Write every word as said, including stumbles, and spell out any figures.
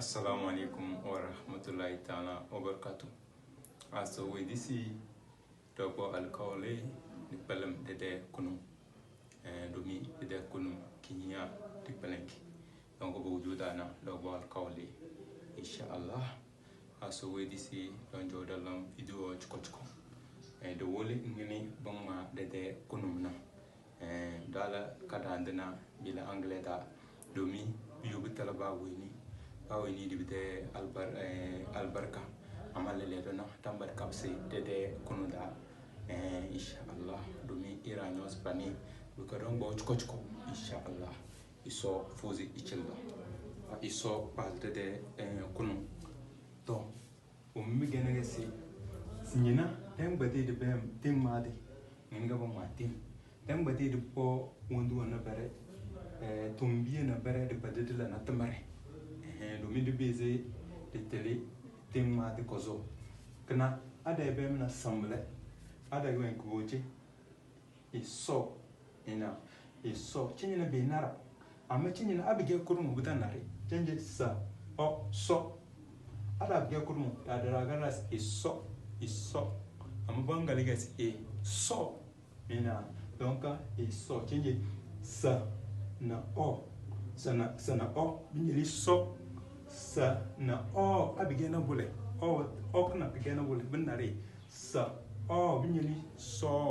Assalamu alaikum warahmatullahi taala wabarakatuh. A so weedisi dogbo alkawli ni kpalam dede kunu. Eh, domin dede kunu kinya di kpalanki. Donc, bo wujuda na dogbo alkawli. Insha Allah. A so weedisi don joda lam video chuko chuko. Eh, do wole ngini bangma dede kunu na. Eh, dala ka daandina bila angle da. Domin bi yubi tala ba weni. Ba weni di bide albar-, eh, albarka. Amma lele dona tambar kapsi dede kunu da. Eh, insha Allah. Domin ira nyos pani. Bika don bo chuko chuko. Insha Allah. Iso fuzi ichilda. Iso pas dede, eh, kunu. To. O mi gene ge si. Si nyina, den gbadi di bem, tim madi. Ngin ga ba ma tim. Den gbadi di po wondu wana bere. Eh, tumbiye na bere di gbadi di la na timare. Eh, domin di beze di tele tim madi kozo. Kina, ada bem na samble. Ada wen kuboje. Iso. Ina. Iso. Chinyina be nara. Amma chinyina abige kurmu buta nari. Chenje sa. O. So. Ada abige kurmu. Adara garas iso. Iso. Amma bangali gas e. So. Ina. Donc, iso. Chenje sa. Na o. Sa na, sa na o. Binyeli so. Sa na o. Abige na bule. O. O na bige na bule. Binari. Sa. O. Binyeli so.